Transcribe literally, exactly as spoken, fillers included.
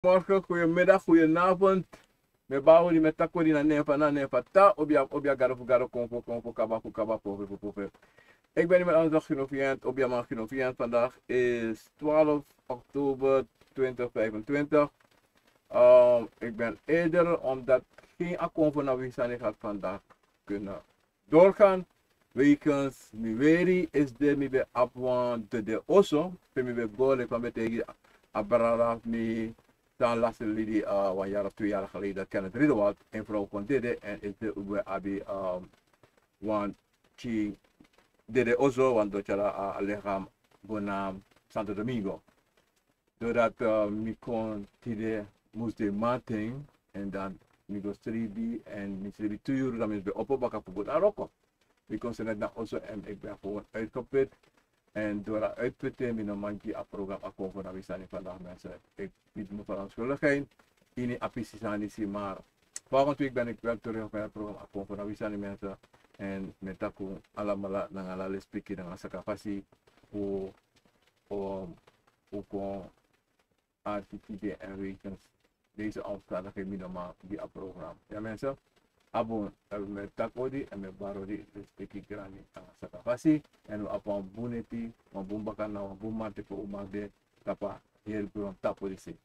Goedemorgen, goedemiddag, goedenavond. Mi e bari odi, mi e taki odi na nen fu, na nen fu Tata, obia, obia, Gado fu gado, Konfo fu konfo, Kaba fu kaba, Profeti fu profeti. Ik ben nu met anders genoviënt, obia man genoviënt. Vandaag is twaalf oktober twintig vijfentwintig. Ehm, ik ben eerder, omdat geen Akomfo na Wi Sani had vandaag kunnen doorgaan. Wegens mi weri is de, mi ben abi wan dede oso, pe mi ben go, leki fa mi ben taigi a brada fu mi, san lasi lidi, eh, wan yari of twee yari geleden, Kenneth Riedewald, en vrouw kon dede, en is de, wi ben abi, ehm, wan pikin dede oso, want doti ala, eh, a lichaam go na Santo Domingo. Doordat, eh, mi kon tide mus de matin, en dan mi go sribi, en mi sribi tu yuru, dan mi ben opo baka fu go na wroko. Mi kon seni na oso, en ik ben gewoon uitgeput. En door a uitputten, mi no man gi a program Akomfo na Wi Sani vandaag, mensen. Ik bied me verontschuldiging ini a pisi sani disi, maar volgende week ben ik wel terug met het program Akomfo na Wi Sani, mensen. En mi e taki un alamala nanga ala lespeki, nanga sakafasi, fu, um, fu kon arki tide, en wegens deze omstandigheden mi no man gi a program. Ja, mensen, a bun, eh, mi e taki odi, en mi e bari odi, lespeki, grani nanga sakafasi, en un abi wan bun neti, wan bun bakana, wan bun marti fu un man de tapu a heri grontapu disi.